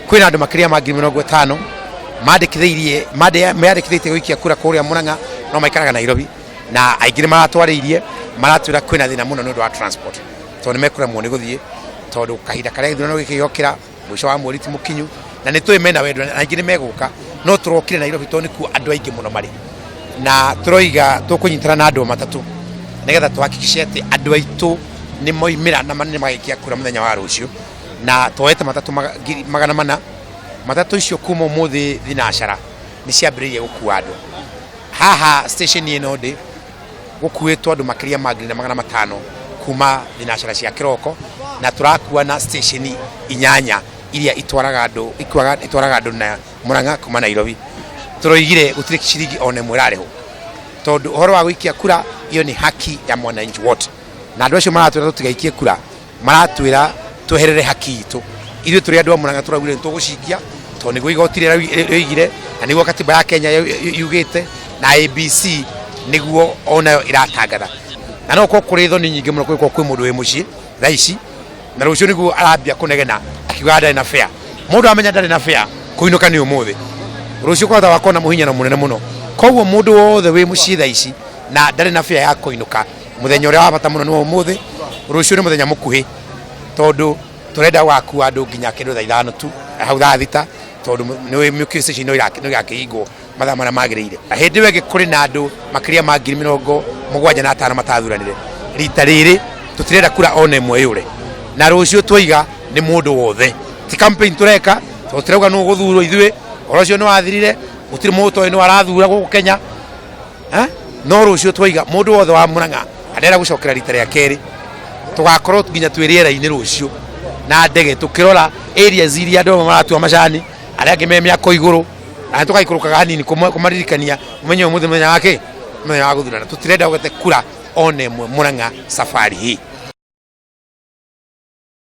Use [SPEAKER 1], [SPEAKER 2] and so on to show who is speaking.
[SPEAKER 1] Kwĩna andũ makĩria ma 50,000 mandĩkithĩirie meyandĩkithĩtie gũikia kura kũrĩa Murang'a no maikaraga Nairobi, na aingĩ nĩ maratwarĩirie maratwĩra kwĩna thĩna mũno nĩ ũndũ wa transport, tondũ nĩ mekũremwo nĩ gũthiĩ tondũ kahinda karĩa gĩthurano gĩkĩ gĩokĩra mũico wa mweri ti mũkinyu, na nĩ tũĩ mena wendo na aingĩ nĩ megũka, no tũrokire Nairobi tondũ nĩkuo andũ aingĩ mũno marĩ, na tũroiga tũkũnyitana na andũ matatũ nĩgetha tũhakikice atĩ andũ aitũ nĩ moimĩra na nĩ magaikia kura mũthenya wa rũciũ. Na tuoete matatũ 400. Matatũ icio kuma ũmũthĩ thinacara nĩ ciambĩrĩirie gũkua andũ. Haha station ĩno ndĩ gũkuĩtwo andũ makĩria ma 1,500 kuma thinacara cia kĩroko, na tũrakua na station inyanya iria itwaraga andũ, ikuaga, itwaraga andũ na Murang'a kuma Nairobi. Tũroigire gũtirĩ ciringi ona ĩmwe ĩrarĩhwo, tondũ ũhoro wa gũikia kura iyo nĩ haki ya mwananchi wote, na andũ acio maratwĩra tũtigaikie kura maratwĩra tweherere haki itũ. Ithuĩ tũrĩ andũ a Murang'a tũraugire nĩ tũgũcikia tondũ nĩguo igoti rĩoigire na nĩguo katiba ya Kenya yugĩte na ABC nĩguo onayo ĩratangatha. Na no gũkorwo kũrĩ thoni nyingĩ mũno kũngĩkorwo kwĩ mũndũ wĩ mũciĩ thaa ici na rũciũ nĩguo arambia kũnegena akiugaga ndarĩ na fare. Mũndũ amenya ndarĩ na fare kũinũka nĩ ũmũthĩ, rũciũ kwahota gũgakorwo na mũhinyano mũnene mũno. Koguo mũndũ wothe wĩ mũciĩ thaa ici na ndarĩ na fare ya kũinũka, mũthenya ũrĩa wa bata mũno nĩ wa ũmũthĩ. Rũciũ nĩ mũthenya mũkuhĩ tondũ tũrenda gũgakua andũ nginya kĩndũ thaa 5 tu, hau thaa 6, tondũ nĩ Milky Station no ĩgakĩhingwo mathaa marĩa magĩrĩire. Hĩndĩ ĩyo ĩngĩ kũrĩ na andũ makĩria ma 75,000 matathuranire. Rita rĩrĩ tũtirenda kura ona ĩmwe yũre, na rũciũ twaiga nĩ mũndũ wothe, ti campaign tũreka tondũ tũrauga nũ ũgũthurwo. Ithuĩ ũhoro ũcio nĩ wathirire, gũtirĩ mũndũ ũtoĩ nũ arathura gũkũ Kenya. No rũciũ twaiga mũndũ wothe wa Murang'a arenda gũcokera rita rĩa kerĩ, tũgakorwo nginya twĩ rĩera-inĩ rũciũ na ndege tũkĩrora areas iria andũ amwe maratua macani, arĩa angĩ me mĩako igũrũ, na tũgaikũrũkaga hanini kũmaririkania ũmenye ũmũthĩ mũthenya wa kĩ, mũthenya wa gũthurana. Tũtirenda gũte kura ona ĩmwe Murang'a safari hii.